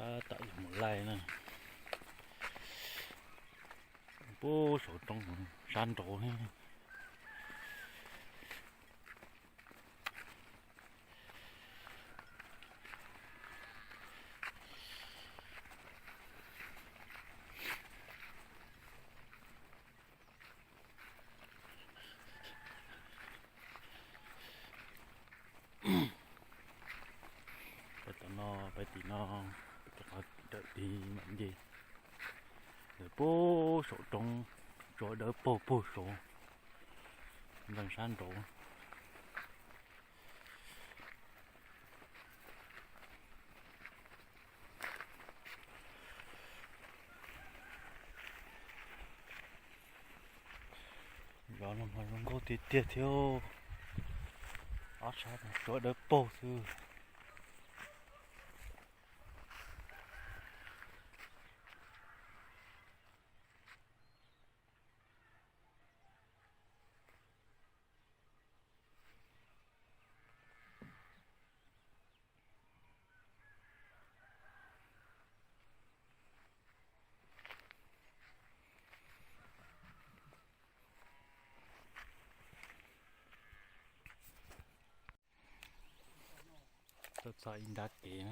Tam mus laij na, puag saum roob sab nraud. Peb tom no, peb tim no, rov qab rawm tig mam nce. Lawv puag saum roob, tsuas dawb paug puag saud, nplees sab nraud. Zos no mas zoo nkauj tiag tiag thiab. Ob sab tsuas dawb paug xwb. Tuaj txog ib nrab kev,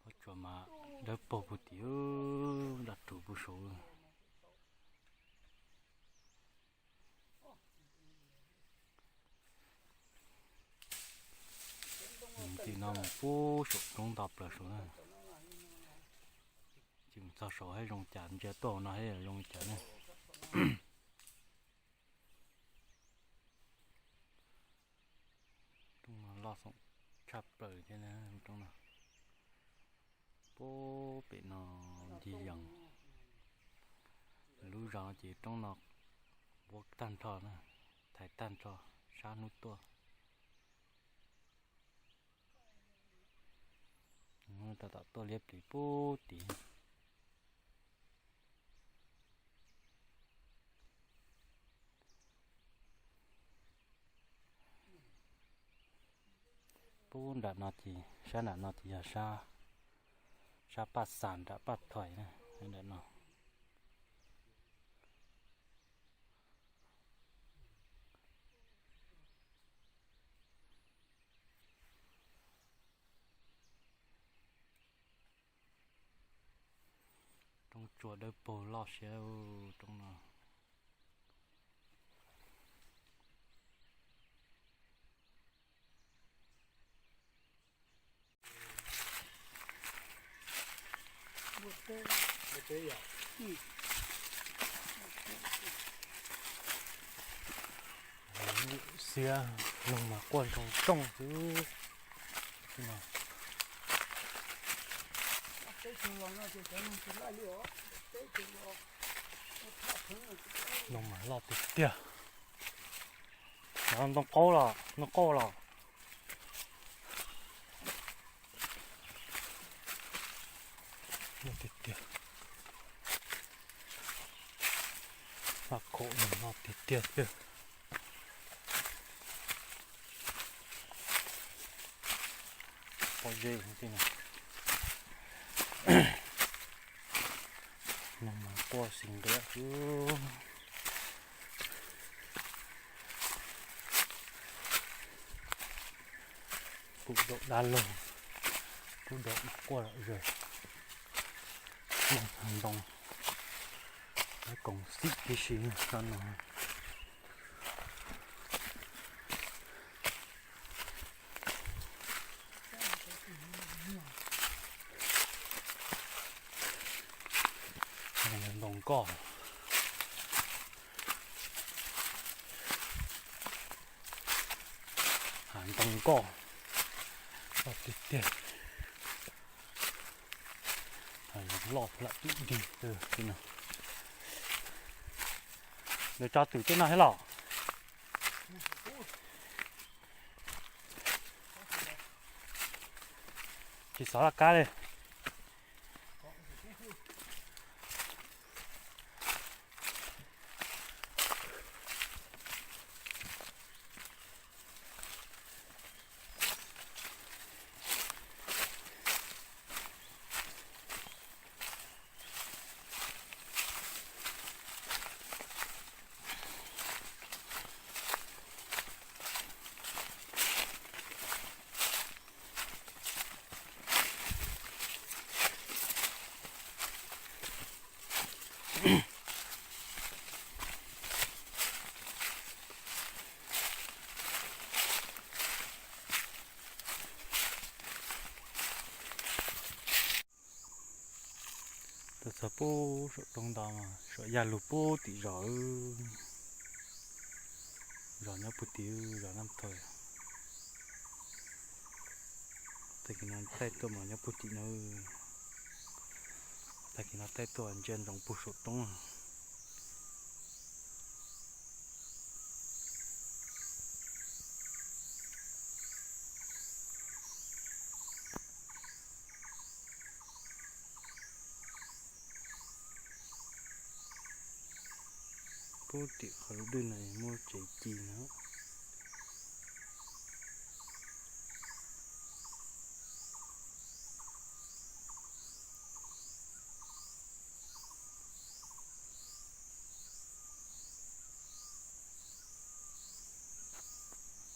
ua tsuas mas dawb paug puag tim, daj rhuv puag saud. Tim no mus puag saum roob nto plaws saud na. Tsis mus txog saud thiab zoo cas, ntsia tuaj no thiab zoo li cas ne. Roob no loj xoom tshaj plaws thiab na, roob no. Puag pem no ncig yees. Lub zos no ces roob no quaj tag nrho na, thaiv tag nrho sab hnub tuaj. Tab tom tuaj liab pliv puag tid. Puag nram no ces, sab nram no ces yog sab, sab Paj Xas nram Paj Thais na, sab nram no. Roob tsua dawb paug loj siab roob no. Xiab, noog mas quaj zoo rooj xwb. Noog mas loj tiag tiag. Ntoo qaub los, ntoo qaub los. Loj tiag tiag. Loj khaum no loj tiag tiag xwb. Pob zeb no, no mas quaj xis nqiav xwb. Kuj daum dab laug, kuj daum quaj zom zaws. Ntoo, koom xim tib si no. Ntoo nkoj, hav ntoo nkoj, loj tiag tiag. Loj lam twm dig no. Lawv tso twm tej no thiab los? Tsis xov laj kab li. Txog pub saum roob ntau mas saum yaj lug pub tim zos, zos nyob pug tim, zos Naj Thoj. Tag kis no thaij tuaj mas nyob pug tim no, tag kis no thaij tuaj ntsia ntsoov pug saum roob. Pub tim qhov lub dwj no muaj tsev ci no.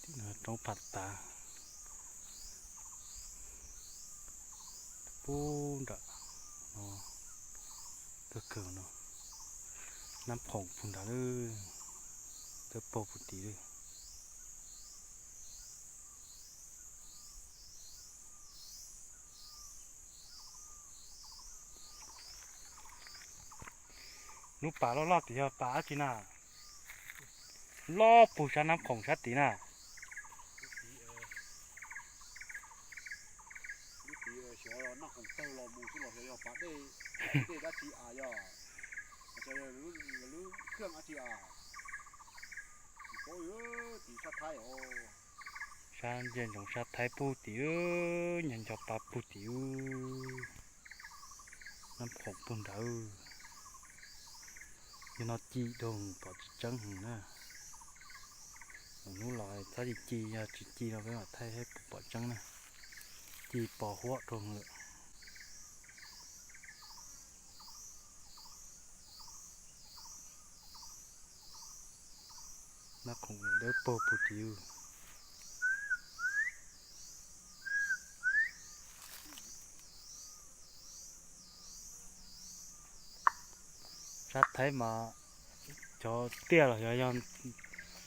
Tim no roob Phav Tav, pub nram no, kawg kawg no, Nab Khoom pug nrad lawm, dawb paug pug tid lawm. Lub pas loj loj tim yog pas dab tsi na? Loj pug sab Nab Khoom sab tid na. Lub tid xyov Naj Khoom tawg los mus xwb los xyov yog pas dej, dej dab tsi as yog, xyov yog lub khaj dab tsi as. Tsis paub, tid sab Thaib os. Sab ntsia ntsoov sab Thaib pug tid, nyob nco pa pug tid. Nab Khoom pug nrad. Yog no ci dhau pom tsis tseeb heev na. Hnub los txhob ci ci, yog tsis ci no peb mam thaij pom tseeb na. Ci pos huab dhau lawm. Nab Khoom dawb paug pug tid. Sab Thaib mas cov tiaj los yog, yog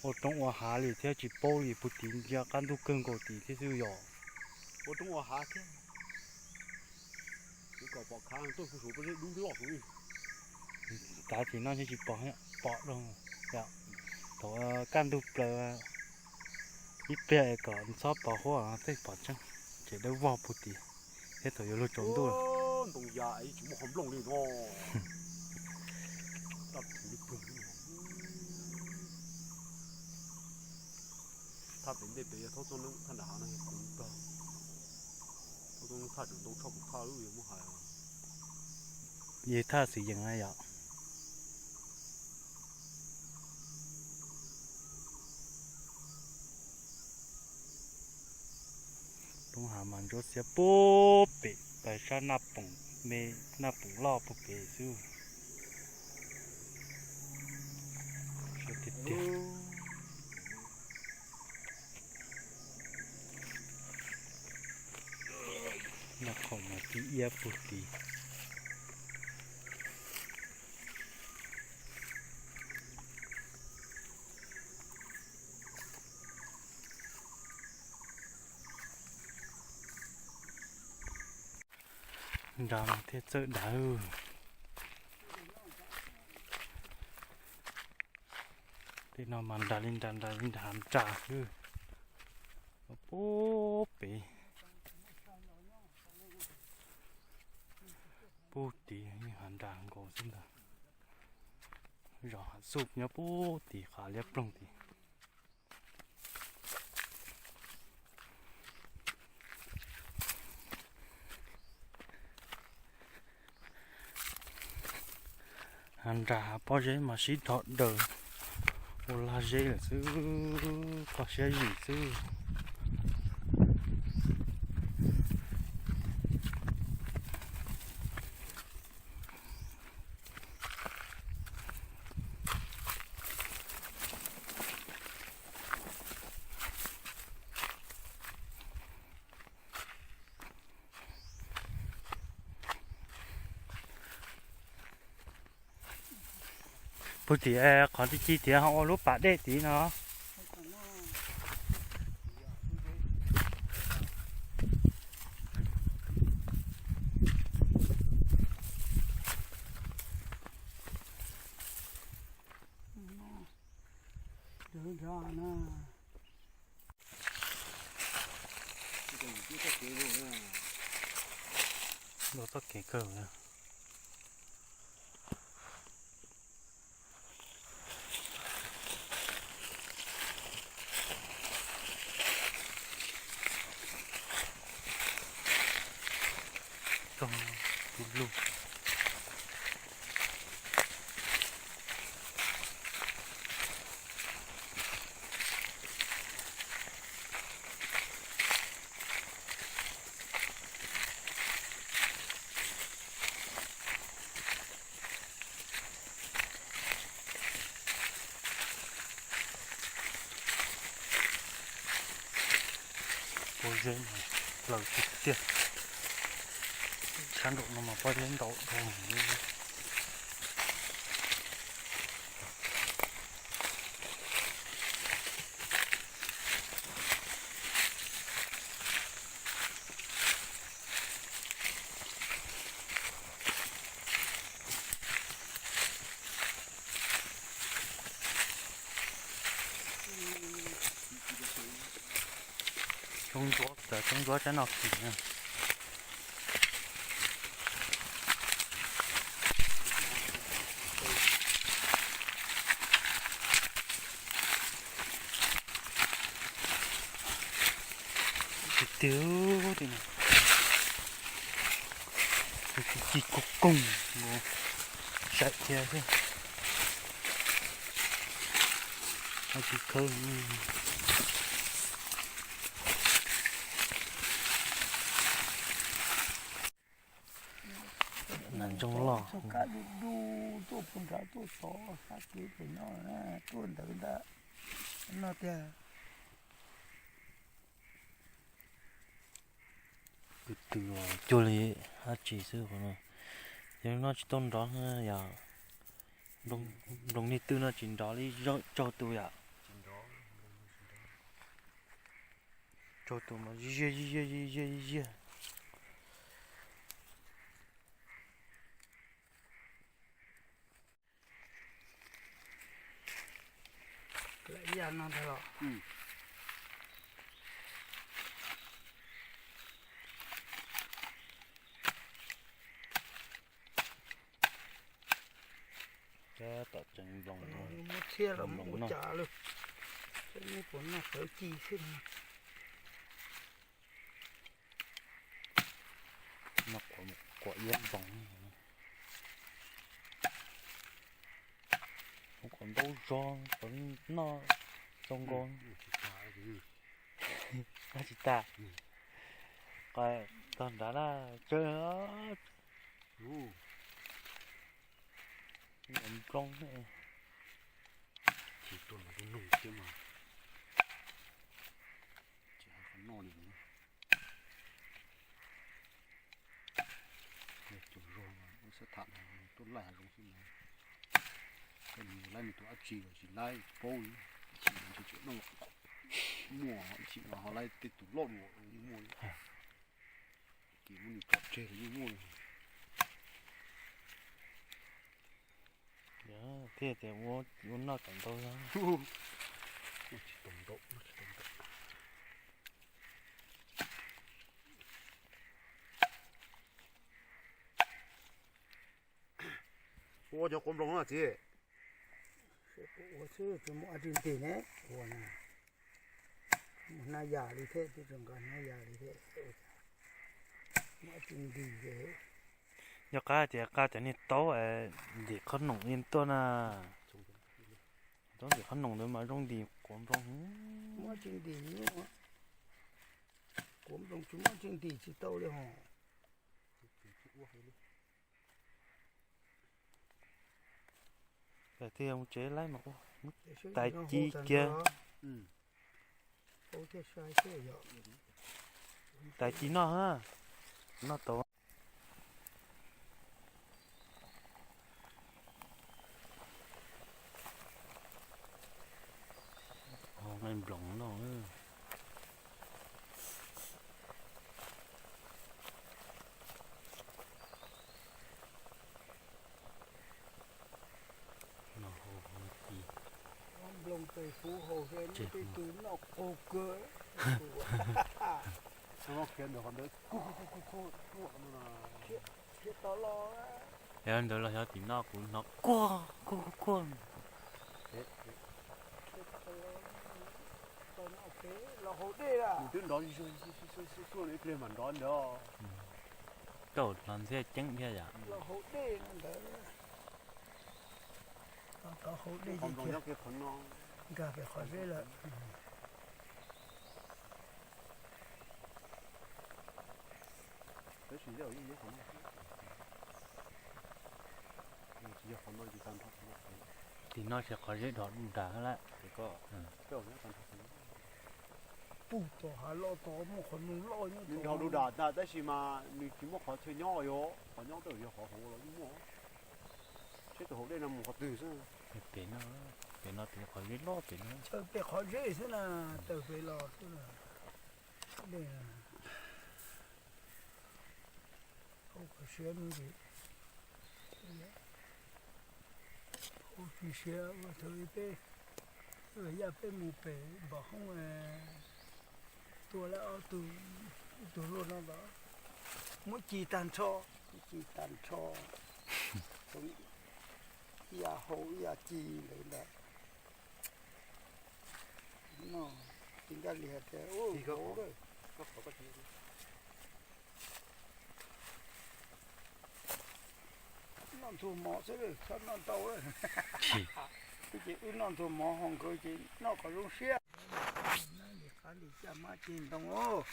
ua roob ua hav li thiab tsis paub li, pug tid ntsia qab ntug kawg nkaus tid thiab xwb yog. Ua roob ua hav thiab. Kom pom khav tuaj pug saum pob zeb dub loj saud. Tav tim no tsis pom, pom dhau. Thaum kaj ntug plaws ib pliag kom txhob pos huab tej pom tseeb, ces dawb vog pug tid thiab thaum yuav luag tsaus ntuj. Ntoo ya tsis muaj qhov nplooj li no. Thaj pem ntej pem yog thaub txob neeb, thaj nram hav no yog kuv tag. Thaub txob neeb thaj tseem ntau tshaj kuv thaj lub yog muab hais. Yog thaj xwm yees na yom. Roob hav mas ntsuab xiab pub pem pais sab Naj Poom me, Naj Poom loj pug pem xwb. Siab tiag tiag. Naj Khoom mas ci iab pug tid. Nrad mas thiaj txawj dawb. Tej no mas nrad li nrad, nrad li nrad, hav nrad xwb. Pub pem, pub tid yeej hav nrad nkaus xwb ntag. Zos Hav Xuj nyob pub tid, qav liab ploog tid. Hav nrad hav pob zeb mas sib dhos daws ua lag zeb lawm xwb, kho siab zim xwb. Puag tim qhov ci ci tias ho ua lub pas dej tid no. Luag txoj kev kawg na. Txog tus lug. Pob zeb no plaws tiag tiag. Sab nraum no mas pob zeb ntau dhau. Coob ntsuab, cov coob ntsuab tsaib no kis na. Tiag tiag, ci kub koog, saib thiab xwb. Tsis khawb. Nas ntsoog loj. Kab du du tuaj puag nrad tuaj tod sab kev pem no, tuaj ntawd ntag. No tiag. Kwv tw cuag li dab tsi xwb qhov no. Yog no tsis tau nrov yom. Nploos nej twb no tsis nrov li, tsaug tus yom. Tsaug tus mas ziag ziag ziag ziag. Lam ib yam no ntag los. Cab tom tseev nploos, muab txhiab los muab ua cas lawm. Cab neb puas noj tawv ci xwb. Noj quav iab nploos, muab quav ntaub zog, quav noj zoo nkauj. Noj tsis tas. Tog nrad na, tsawg. Nploos. Tsis tuaj los tuaj nug thiab mas. Tsis hais qhov noj li. Cov zog mas ua xab tham tuaj laij hav zoov xwb mas. Tej nws laij nws tus dab tsi los tsis laij paub li. Chim ntshe tseem noj muaj, chim mas ho laij tej tus loj dua yeej muaj li. Ces muab nws tso tseg los yeej muaj li. Thiaj tias ua noj tau ntau. Noj tsis tau ntau, noj tsis tau ntau. Ua cov quav nploos no txiv. Ua xwb tsis muaj dab tsi ntim ne, ua na. Hnab yam li thiab, twb tseem nqa hnab yam li thiab. Muaj dab tsi ntim. Yog qab tias nqa cov niag taub, ntim qhob noom li tuaj na. Taub ntim qhob noom ntawd mas zoo ntim quav nploos. Muaj dab tsi ntim, quav nploos tsis muaj dab tsi ntim tsis tau li hos. Tias mus tsev laij mas ua tais ci kiag. Tais ci noj, noj tau. Nqaij nploos no. No hau hau ti. Nploos pem Kuv haus thiab, muaj tej tug noj qaug kawg. Khiav ntawd qhov ntawd, khiav tau los. Yog ntawd los xyov tim no kuv hnov kuag kuag kuag. Los haus dej lawm. Nws twb nrov xuaj xuaj ib pliag mas nrov ntawd. Kaum hlo ntxhiab ceeb thiab yom. Los haus dej ntawd. Tod haus dej ces nkag pem qhov zeb lawm. Tab sis yog ib qhov no, tsis yog qhov no ces tag nrho qhov no. Tim no ces qhov zeb dhos dub dag lawm. Puag tom hav loj tod muaj qhov noog loj nyob, nws dhos dub dag ntag tab sis mas nws tsis muaj qhov chaw nyob, yog qhov nyob twb yog qhov hauv los yeej muaj. Seb tus haus dej no mus qhov twg xwb. Pem no, pem no tes qhov zeb loj pem no. Chaw pem qhov zeb xwb na, tawm pem los xwb na. Dej, hauv kho siab no ces, hauv tsis siab ua thaum peb, yaj peb mus pem npam hoob, tua lawm ob tug, ib tug luaj no los, muab ci tag nrho, muab ci tag nrho, ib yam hau ib yam ci ntawd ntag. No, tsis nkaj li hais tias, noj ntxuag mov xwb, txhob noj ntau. Twb ces wb noj ntxuag mov ho nkawd ces noj kom zoo siab. Nab nti qab nti caj hmab ceg ntoo os.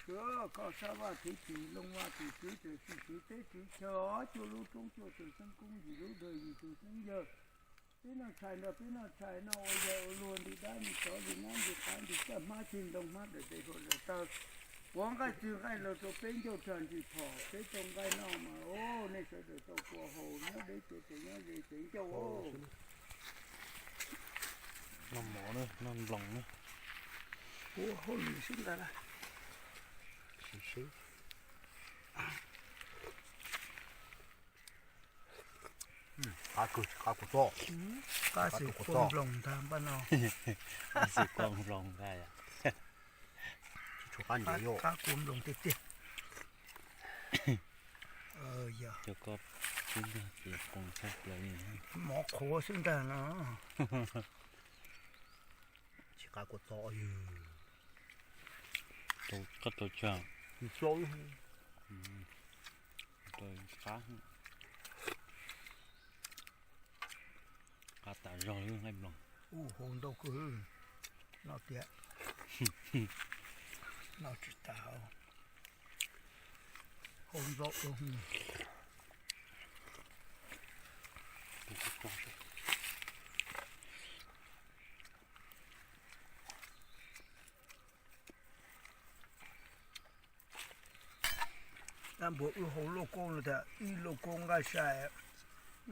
Suav koj sab vaj kev tsim, looj vaj tsim tswv, txawm tsim tswv teb tswv chaw, cuaj lub roob cuaj tug xeeb koob, yim lub dawg yim tug xeeb yawg. Peb noj tshais nrog peb noj tshais, noj ua yawg ua luag, nti dab nti tsov, nti nab nti qav, nti caj hmab ceg ntoo, hmab dawm tes hluas dawm taw, puav nqaij txwg nqaij laug rau peb ncauj rag ntsig phom, peb tau nqaij noj mas os, nej sawv daws tau kua haus, nyob deb tsev tsev, nyob ze tsev ncauj os. Noj mov na, noj nploos na. Ua hauj lwm xwb ntag lauj. Qab kawg, qab kua txob. Qab xwm kua nploos ntag npaj no. Qab xwm kua nploos ntag yom. Tsis tshuav qab ntiav yom. Qab kua nploos tiag tiag. Yog. Cov ko pub nrog ces qoos tshaj plaws li. Mov qhuav xwb ntag no. Tsis qab kua txob yog. Koj tau tsawg? Qab, qab tas zog li nqaij nploos. Ub, hau ntau kawg. Noj tiag. Noj tsis tas. Hau ntau. Dab npua wb hau lauj kaub no tias ib lauj kaub nqaij sai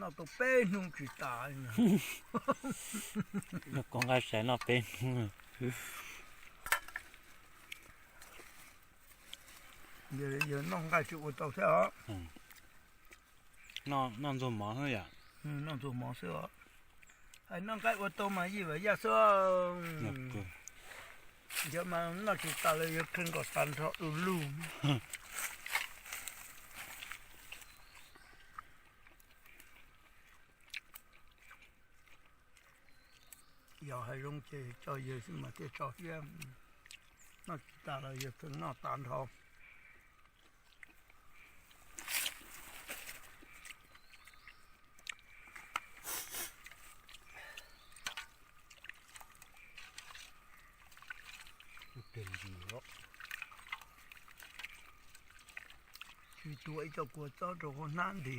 noj tau peb hnub tsis tas. Lauj kaub nqaij sai noj peb hnub. Yog noj nqaij tsis ua tau thiab os. Noj ntxuag mov xwb yom. Noj ntxuag mov xwb os. Hais noj nqaij ua tau mas yij vam yaj xwb. Yog mas noj tsis tas los yuav khwv nkaus tag nrho du lug. Yog hais zoo ces tso yawg xwb mas thiaj tso siab. Noj tsis tas los yawg khwv noj tag nrho. Tsis tua ib co kua txob rau hauv hnab nti.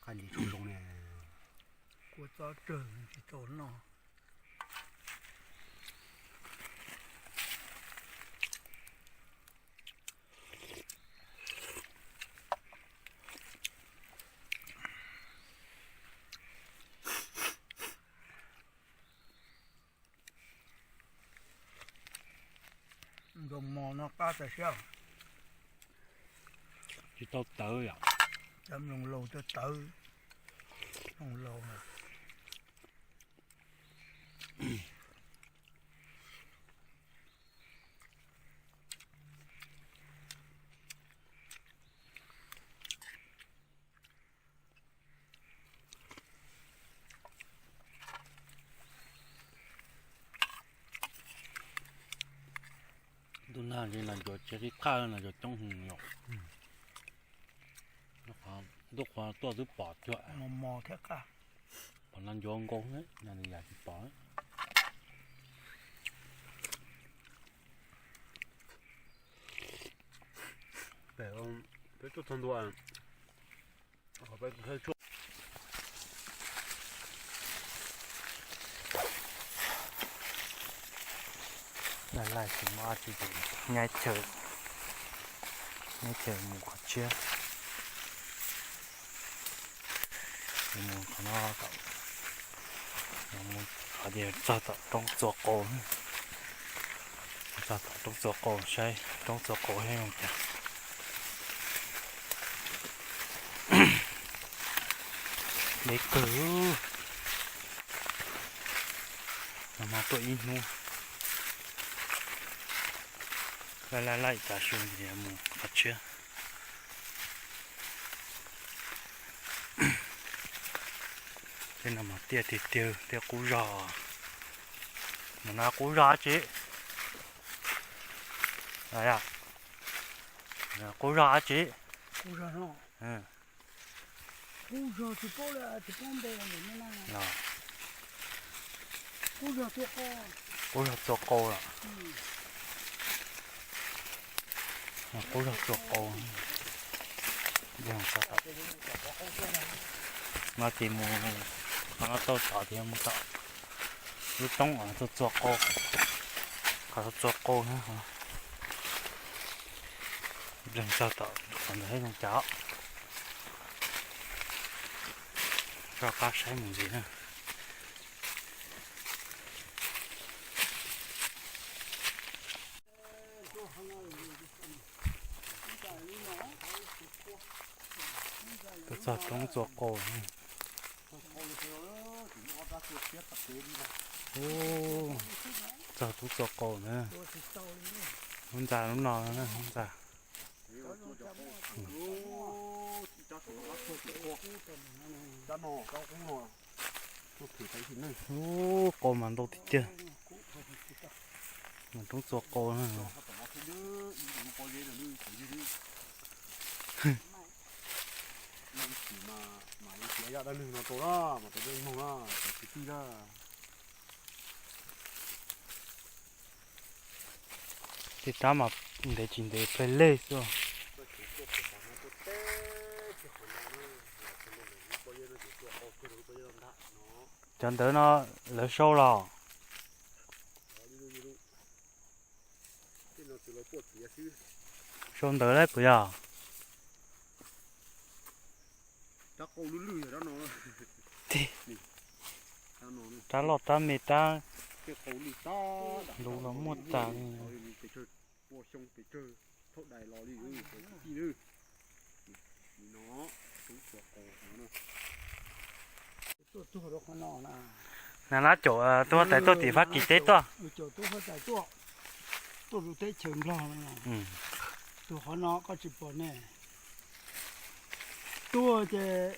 Qab ntsis tshua zoo ne. Kua txob tsawg tsis tau noj. Nkaus mos no qab tas siab. Tsis tau tawv yom. Cov mloog laus tawv tawv. Mloog laus. Ntuj nag li nas ncuav tsis qhib qhaj, nas ncuav coob heev yom. Ntuj qhuav tuaj twb pom cuag mos mos thiab qab. Pom nas ncuav nkaus na, nas yam tsis pom. Peb tuaj txog ntua. Laij laij tsis muaj dab tsi ces nyaib chaw, nyaib chaw mus qhov tshiab. Mus qhov no, mus qhov tias txog tom roob txua qau, txog tom roob txua qau saib roob txua qau saib zoo cas. Deb kawg. Nag hmo tuaj ib hnub. Laij laij laij tas su ces mus qhov tshiab. Tej no mas tiaj tiag tiag, tiaj qub zog. Mus no qub zog dab tsi? Qub zog dab tsi? Qub zog tsis paub, tsis paub npe. Qub zog txua qau los? Qub zog txua qau. No ces mus, qhov no tau tom ces mus tom lub roob txua qau, qhov txua qau na. Npleeg txog tom qhov ntawd zoo cas. Rov qab saib mus ntxiv na. Tuaj txog roob txua qau. Txog roob txua qau na. Lub ntxa lub no na, lub ntxa. Ub, qau mas ntau tiag tiag. Mas roob txua qau na. Tej rab mas ntev tsis ntev plej lej xwb. Cov ntawd no lawv sau los? Sau ntawd lawm puas yog? Rab loj rab me rab lus los muaj tas li. Nag Lab caum tub huab tais tuaj tim Fab Kis teb tuaj. Tuaj lub teb chaws Nplog no, tus qhov no koj tsis pom ne. Tuaj ces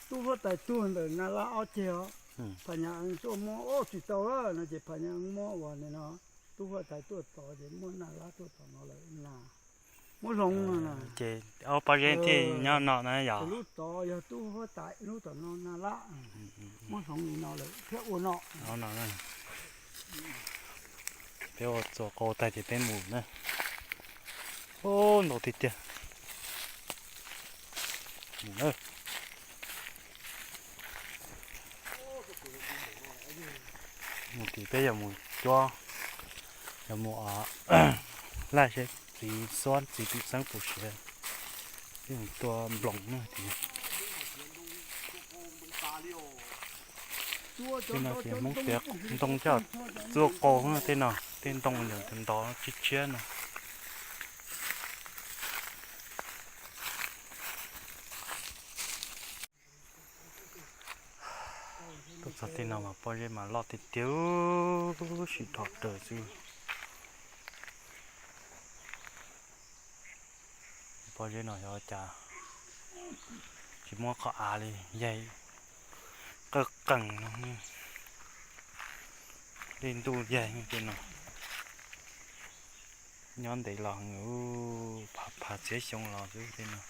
tub huab tais tuaj ntawm Nag Lab ob ceg os. Pham Nyaj Eev tuaj muab, ua tsis tau lawm no ces Pham Nyaj Eev muab ua no. Tub huab tais tuaj tod ces muab Nag Lab tuaj tom no lawm na. Muab hloov no na. Ces ob pab zeb thiaj nyob no na yog? Lub tod yog tub huab tais, lub tom no Nag Lab. Muab hloov li no lawm thiab ua no. Peb ua txua qau tag ces peb mus na. Ub, ntau tiag tiag. Mus na. Mus tim peb yuav mus cuab, yuav mus laij seb txiv Xuab txiv Twm Xeeb puas siav, peb mus tua nploos na. Tej no ces Hmoob tiav ntoo coj txua qau na tej no. Tej ntoo ntawm tus ntov tshiab tshiab no. Tuaj txog tej no mas pob zeb mas loj tiag tiag, sim dhos raws xwb. Pob zeb no xyov cas tsis muab qhov av li, yaig qawj qees no, dej ntuj yaig tej no. Nyob ntev los, phav txhiab xyoo los xwb tej no.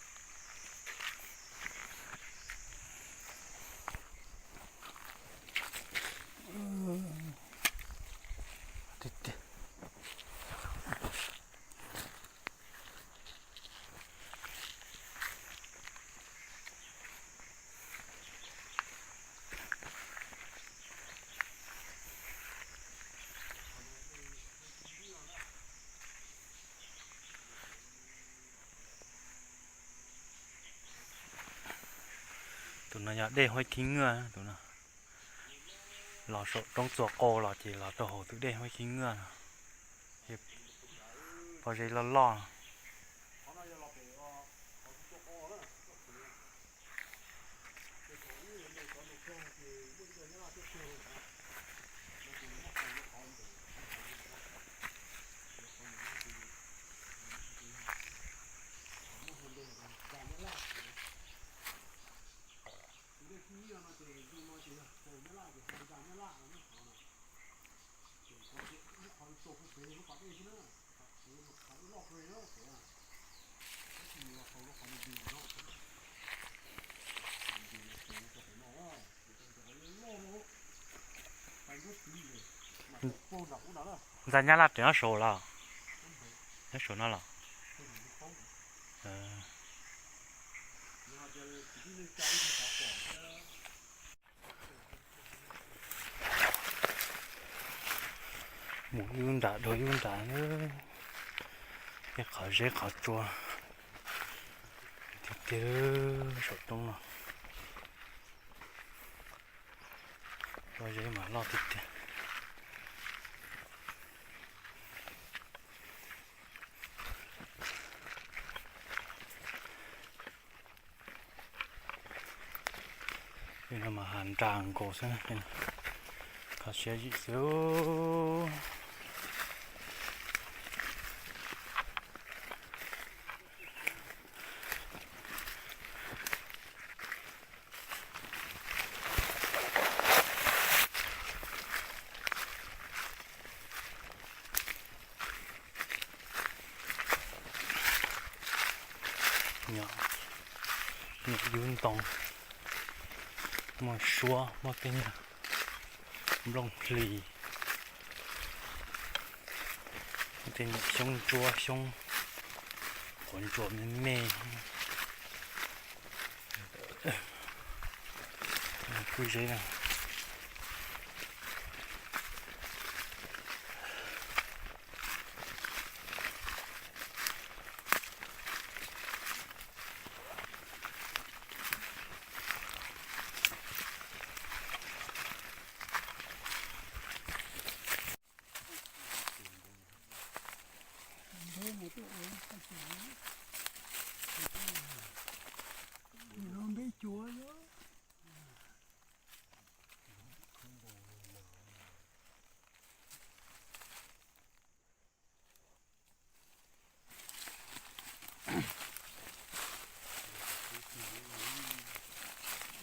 Tus no yog dej Huab Khib Nyuj, tus no los saum roob Txua Qau los ces los rau hauv tus dej Huab Khib Nyuj no. Pob zeb loj loj. Ntxa Nyab Laj tseem nyob saud los? Nyob saud no los? Mus ib lub nram dhau ib lub nram, tej qhov zeb qhov tsua tiag tiag saum roob no. Pob zeb mas loj tiag tiag. Tej no mas hav nras nkaus xwb, kho siab zim xwb. Nyuam yub ntoo, muaj suab, muaj tej nyuag nplooj hlis, tej nyuam xyoob ntsuab, xyoob quav ntsuas me me. Kuj zeb na.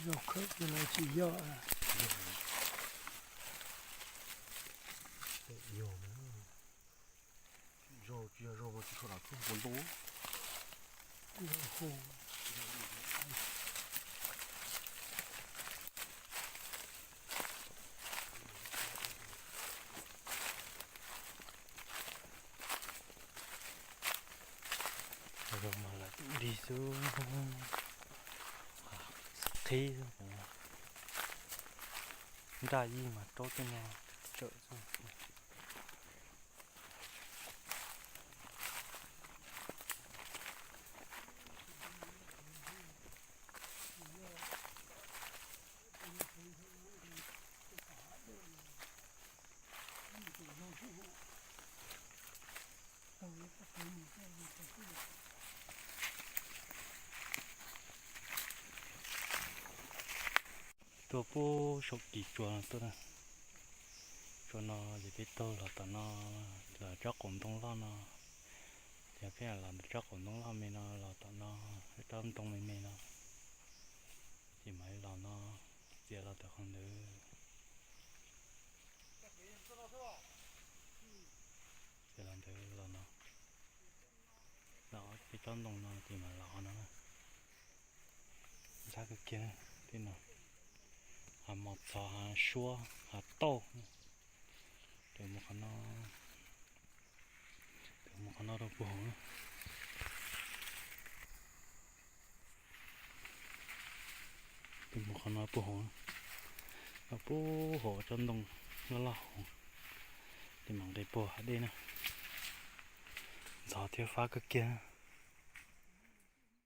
Zaum khawb ces los tsis yog. Zaum tsis yog zaum mas tsis tshua dam kub puas ntuj. Zaum mas lawv tus dig xwb, qhib xwb. Nraj yij mas rau tej no tsawm xwb. Tuaj pub saum kis tsua no tuaj na. Tsua no ces peb taug los tom no, los tsob qaum ntoo loj no. Ces peb los tsob qaum ntoo loj me no los tom no, tsob ntoo me me no. Ces mam li los no, txiav los tom qhov ntawd. Txiav los ntawd los no. Los peb tsob ntoo no ces mam los no. Ntxhab kawg kiag tej no. Hav mos txhov, hav suab, hav tauj. Tus mus qhov no, tus mus qhov no rau puag hauv na. Tus mus qhov no puag hauv, no puag hauv tsob ntoo loj loj hauv. Ces mam nqis puag hav dej na. Ntxhov thiab fab kawg kiag.